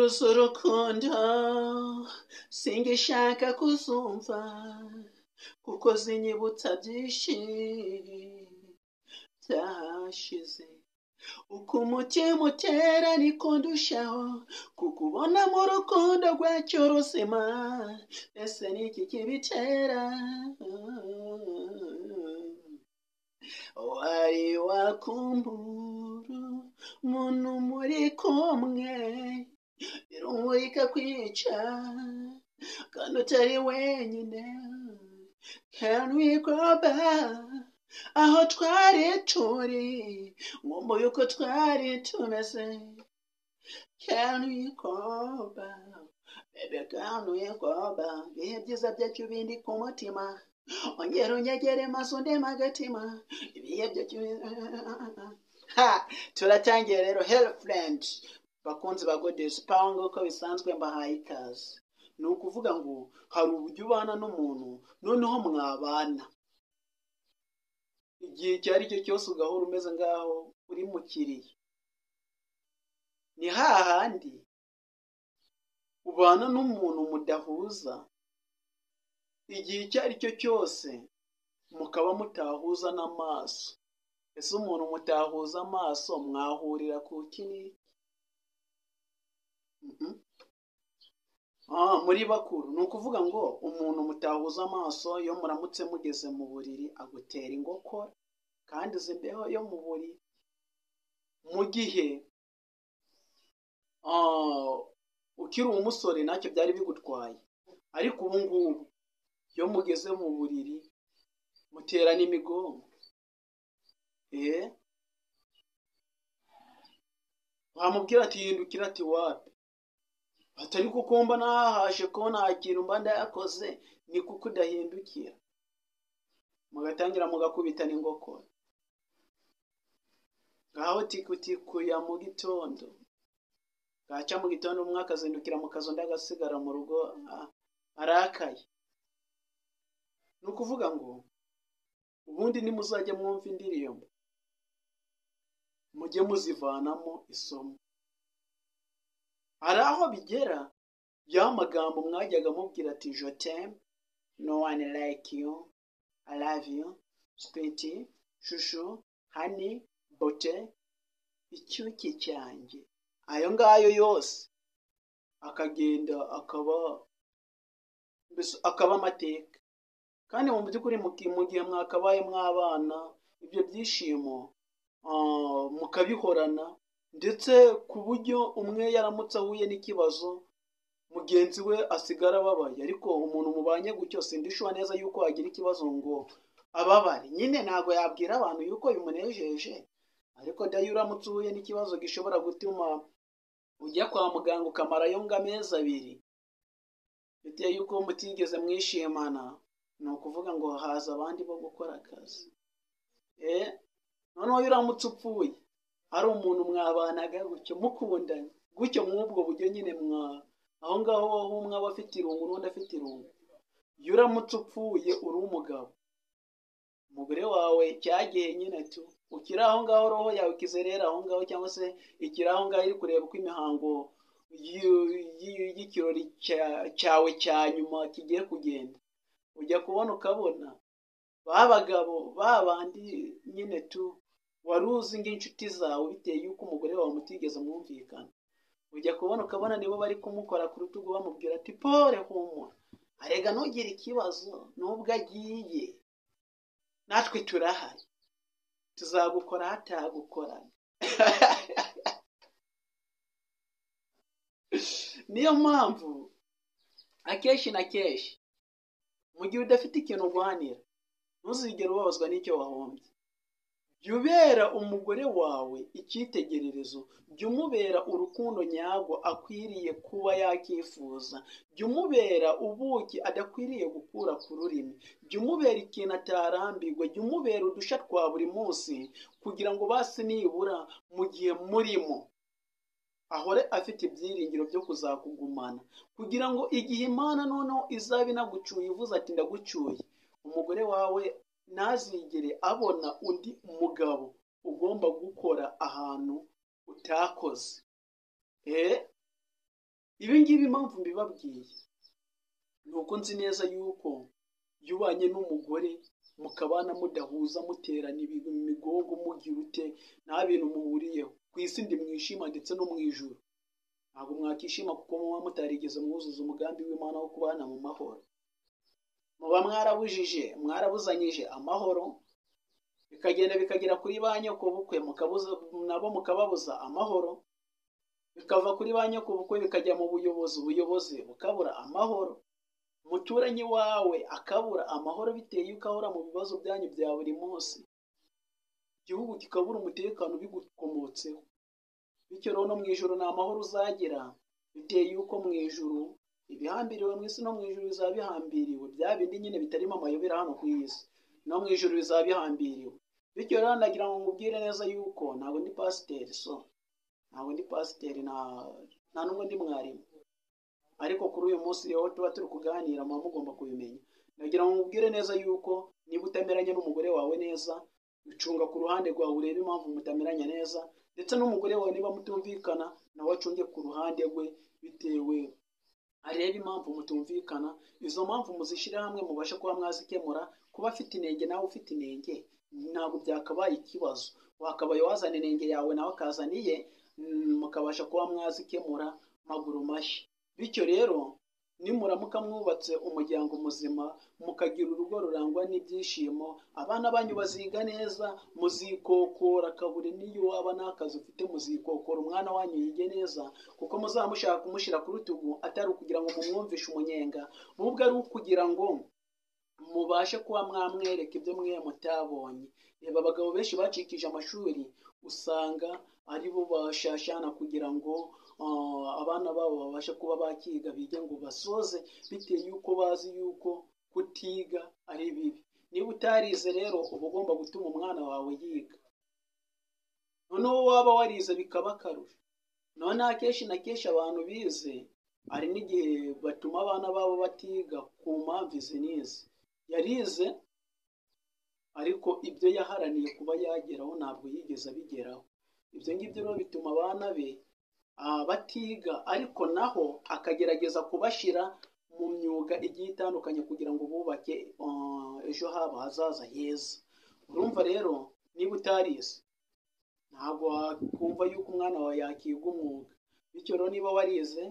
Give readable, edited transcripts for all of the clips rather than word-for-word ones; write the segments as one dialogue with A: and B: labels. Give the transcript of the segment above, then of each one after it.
A: Inkuru z'urukundo singishaka kuzumva kuko zinyibutsa byinshi byashize. Uko umutima utera niko ndushaho kukubona mu rukundo rwacyo ruzima. Ese ni iki kibitera? Wari wakumbura umuntu muri kumwe, irumurika kwica kandi utari wenyine. Can we go back aho twari turi, nkumbuye uko twari tumeze. Can we go back, baby, can we go back? Ibihe byiza byacu bindi ku mutima, ongera unyegere maze undeme agatima. Ibihe byacu. Ha, turatangiye rero. Hello friend, bakunzi ba God's Power, nk'uko bisanzwe mbahaye ikaze. Ni ukuvuga ngo hari uburyo ubana n'umuntu, noneho mwabana igihe icyo ari cyo cyose ugahora umeze ngaho uri mu kiriyo. Ni hahandi ubana n'umuntu mudahuza, igihe icyo ari cyo cyose mukaba mutahuza n'amaso. Ese umuntu mutahuza amaso mwahurira ku ki n'iki? Muri bakuru ni ukuvuga ngo umuntu mutahuza amaso, iyo muramutse mugeze mu buriri agutera ingokora, kandi izi mbeho yo mu buriri. Mu gihe ukiri umusore ntacyo byari bigutwaye, ariko ubu ngubu iyo mugeze mu buriri muterana imigongo. Wamubwira ati hindukira, ati wapi, atari kuko mba nahashe ko nta kintu mba ndayakoze, ni kuko udahindukira. Mugatangira mugakubitana ingokora. Ngaho tikutiku ya mu gitondo, bwaca mu gitondo umwe akazindukira mu kazi, undi agasigara mu rugo arakaye. Ni ukuvuga ngo ubundi nimuzajya mwumva indirimbo mujye muzivanamo isomo. Hari aho bigera ya magambo mwajyaga mubwira ati je t'aime, no one like you, I love you, sweetie, chouchou, honey, beauté, icyuki cyanjye, ayo ngayo yose akagenda akaba mbese akaba amateka. Kandi mu by'ukuri mu gihe mwakabaye mwabana ibyo byishimo mukabihorana, ndetse ku buryo umwe yaramutse ahuye n'ikibazo mugenzi we asigara ababaye. Ariko umuntu mubanye gutyo sindishuwa neza yuko agira ikibazo ngo ababare. Nyine ntabwo yabwira abantu yuko bimunejeje, ariko dayo uramutse uhuye n'ikibazo gishobora gutuma ujya kwa muganga ukamarayo ngo amezi 2, bitewe yuko mutigeze mwishimana, ni ukuvuga ngo haza abandi bo gukora akazi. Noneho iyo uramutse upfuye ari umuntu mwabanaga gutyo, mukundanye gutyo, mw'ubwo buryo nyine, mwa aho ngaho aho umwe aba afite irungu n'undi afite irungu, iyo uramutse upfuye uri umugabo, umugore wawe cyagihe nyine tu ukiri aho ngaho, roho yawe ikizerera aho ngaho, cyangwa se ikiri aho ngaho iri kureba uko imihango y'ikirori cyawe cya nyuma kigiye kugenda. Ujya kubona ukabona ba bagabo ba bandi nyine tu wari uzi ng'inshuti zawe, bitewe yuko umugore wawe mutigeze mwumvikana, ujya kubona ukabona nibo bari kumukora ku rutugu bamubwira ati pole, humura, arega ntugire ikibazo, nubwo agiye natwe turahari, tuzagukora hatagukoraga. Niyo mpamvu akenshi na kenshi mu gihe udafite ikintu urwanira ntuzigere ubabazwa n'icyo wahombye. Jya ubera umugore wawe icyitegererezo, jya umubera urukundo nyarwo akwiriye kuba yakifuza, jya umubera ubuki adakwiriye gukura ku rurimi, jya umubera ikintu atarambirwa, jya umubera udushya twa buri munsi, kugira ngo basi nibura mu gihe murimo ahore afite ibyiringiro byo kuzakugumana, kugira ngo igihe Imana noneho izaba inagucyuye ivuze ati ndagucyuye, umugore wawe ntazigere abona undi mugabo ugomba gukora ahantu utakoze. Ibi ngibi impamvu mbibabwiye ni uko nzi neza yuko iyo ubanye n'umugore mukabana mudahuza, muterana imigogo, mugira ute, nta bintu muhuriyeho ku isi ndi mwishima ndetse no mu ijuru ntabwo mwakishima, kuko muba mutarigeze mwuzuza umugambi w'Imana wo kubana mu mahoro. Muba mwarabujije, mwarabuzanyije amahoro, bikagenda bikagera kuri ba nyokobukwe, nabo mukababuza amahoro, bikava kuri ba nyokobukwe bikajya mu buyobozi, ubuyobozi bukabura amahoro, umuturanyi wawe akabura amahoro biteye yuko ahora mu bibazo byanyu bya buri munsi, igihugu kikabura umutekano bigukomotseho. Bityo rero no mu ijuru nta mahoro uzagira, biteye yuko mu ijuru ibihambiriwe mu isi no mu ijuru bizaba bihambiriwe, bya bindi nyine bitarimo amayobera hano ku isi, no mu ijuru bizaba bihambiriwe. Bityo rero ndagira ngo nkubwire neza yuko ntabwo ndi pasiteri, so ntabwo ndi pasiteri, nta nubwo ndi mwarimu, ariko kuri uyu munsi rero tuba turi kuganira muba mugomba kubimenya. Ndagira ngo nkubwire neza yuko niba utameranye n'umugore wawe neza, ucunga ku ruhande rwawe urebe impamvu mutameranye neza, ndetse n'umugore wawe niba mutumvikana nawe acunge ku ruhande rwe, bitewe arebe impamvu mutumvikana, izo mpamvu muzishyire hamwe mubashe kuba mwazikemura. Kuba afite inenge nawe ufite inenge ntabwo byakabaye ikibazo, wakabaye wazana inenge yawe nawe akazana iye, mukabasha kuba mwazikemura maguru mashya. Bityo rero nimuramuka mwubatse umuryango muzima, mukagira urugo rurangwa n'ibyishimo, abana banyu baziga neza, muzikokora kaburi n'iyo waba nta kazi ufite, muzikokora umwana wanyu yige neza, kuko muzaba mushaka kumushyira ku rutugu, atari ukugira ngo mumwumvishe umunyenga, ahubwo ari ukugira ngo mubashe kuba mwamwereka ibyo mwe mutabonye. Reba abagabo benshi bacikije amashuri, usanga ari bo bashashana kugira ngo abana babo babashe kuba bakiga, bige ngo basoze, bitewe yuko bazi yuko kutiga ari bibi. Niba utarize rero uba ugomba gutuma umwana wawe yiga, noneho waba warize bikaba akarusho. Noneho akenshi na kenshi abantu bize hari n'igihe batuma abana babo batiga ku mpamvu izi n'izi. Yarize ariko ibyo yaharaniye kuba yageraho ntabwo yigeze abigeraho. Ibyo ngibyo rero bituma abana be batiga, ariko naho akagerageza kubashyira mu myuga igiye itandukanye kugira ngo bubake ejo habo hazaza heza. Urumva rero niba utarize ntabwo wakumva yuko umwana wawe yakiga umwuga. Bityo rero niba warize,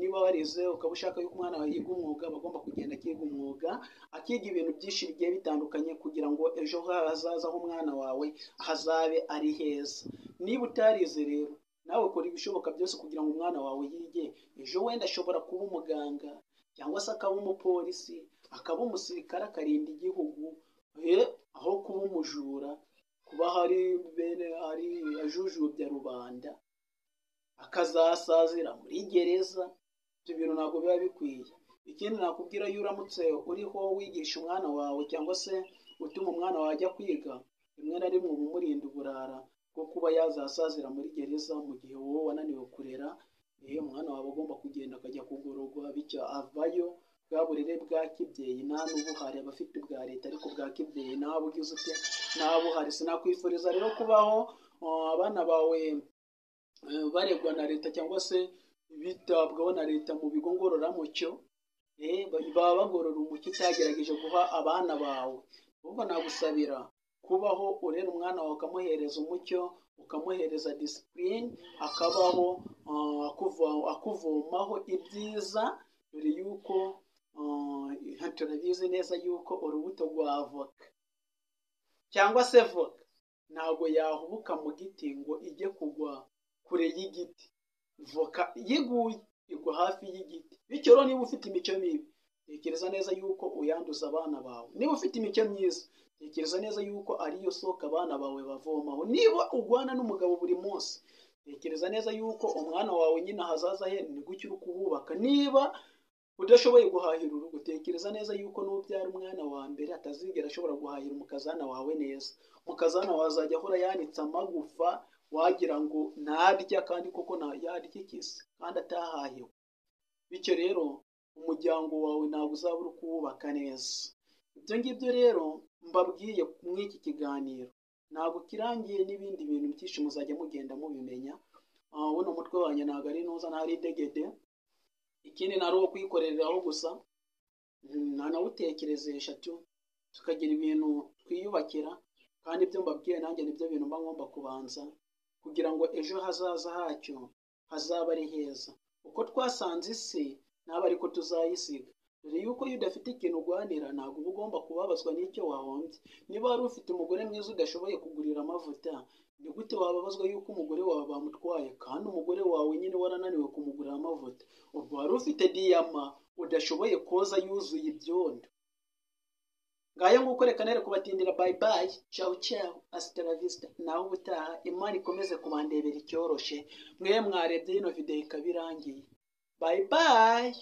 A: niba warize ukaba ushaka yuko umwana wawe yiga umwuga, aba agomba kugenda akiga umwuga, akiga ibintu byinshi bigiye bitandukanye kugira ngo ejo hazaza h'umwana wawe hazabe ari heza. Niba utarize rero nawe ukora ibishoboka byose kugira ngo umwana wawe yige, ejo wenda ashobora kuba umuganga, cyangwa se akaba umupolisi, akaba umusirikare, akarinda igihugu, aho kuba umujura, kuba hari bene ari ajujubya rubanda, akazasazira muri gereza. Ibyo bintu ntabwo biba bikwiye. Ikindi nakubwira, iyo uramutse uriho wigisha umwana wawe cyangwa se utuma umwana wawe ajya kwiga, rimwe na rimwe uba umurinda uburara bwo kuba yazasazira muri gereza mu gihe wowe wananiwe kurera. Umwana wawe agomba kugenda akajya kugororwa, bityo avayo bwa burere bwa kibyeyi nta n'ubuhari, aba afite ubwa leta ariko bwa kibyeyi nta bugize ute, nta buhari. Sinakwifuriza rero kubaho abana bawe baregwa na leta cyangwa se bitabwaho na leta mu bigo ngororamuco, baba bagorora umucyo utagerageje guha abana bawe. Ahubwo nagusabira kubaho urera umwana wawe, ukamuhereza umucyo, ukamuhereza disipurine, akabaho akuvomaho ibyiza, dore yuko turabizi neza yuko urubuto rwa avoka cyangwa se voka ntabwo yahubuka mu giti ngo ijye kugwa kure y'igiti. Voka yiguye igwa hafi y'igiti. Bityo rero niba ufite imico mibi, tekereza neza yuko uyanduza abana bawe. Niba ufite imico myiza, tekereza neza yuko ariyo soko abana bawe bavomaho. Niba urwana n'umugabo buri munsi, tekereza neza yuko umwana wawe nyine ahazaza he ni gutyo uri kuhubaka. Niba udashoboye guhahira urugo, tekereza neza yuko nubyara umwana wa mbere atazigera ashobora guhahira umukazana wawe neza. Umukazana wawe azajya ahora yanitse amagufa, wagira ngo ntarya, kandi koko yarya ikisi kandi atahahiwe. Bityo rero umuryango wawe ntabwo uzaba uri kuwubaka neza. Ibyo ngibyo rero mbabwiye muri iki kiganiro ntabwo kirangiye, n'ibindi bintu byinshi muzajya mugenda mubimenya. Buno mutwe wanjye ntabwo ari nuza, ntari idegede. Ikindi ntari uwo kwikorereraho gusa, ntanawutekerezesha tu, tukagira ibintu twiyubakira. Kandi ibyo mbabwiye nanjye nibyo bintu mba ngomba kubanza kugira ngo ejo hazaza hacyo hazaba ari heza. Uko twasanze isi ntabwo ariko tuzayisiga. Dore yuko iyo udafite ikintu urwanira, ntabwo uba ugomba kubabazwa n'icyo wahombye. Niba wari ufite umugore mwiza udashoboye kugurira amavuta, ni gute wababazwa yuko umugore wawe bamutwaye, kandi umugore wawe nyine warananiwe kumugurira amavuta? Ubwo wari ufite diyama udashoboye koza yuzuye ibyondo. Ngayo nguko, reka nere kubatindira. Bye bye, ciao ciao, hasta la vista. Naho ubutaha, Imana ikomeze kubandebera icyoroshe. Mwe mwarebye ino video ikaba irangiye. Bye bye.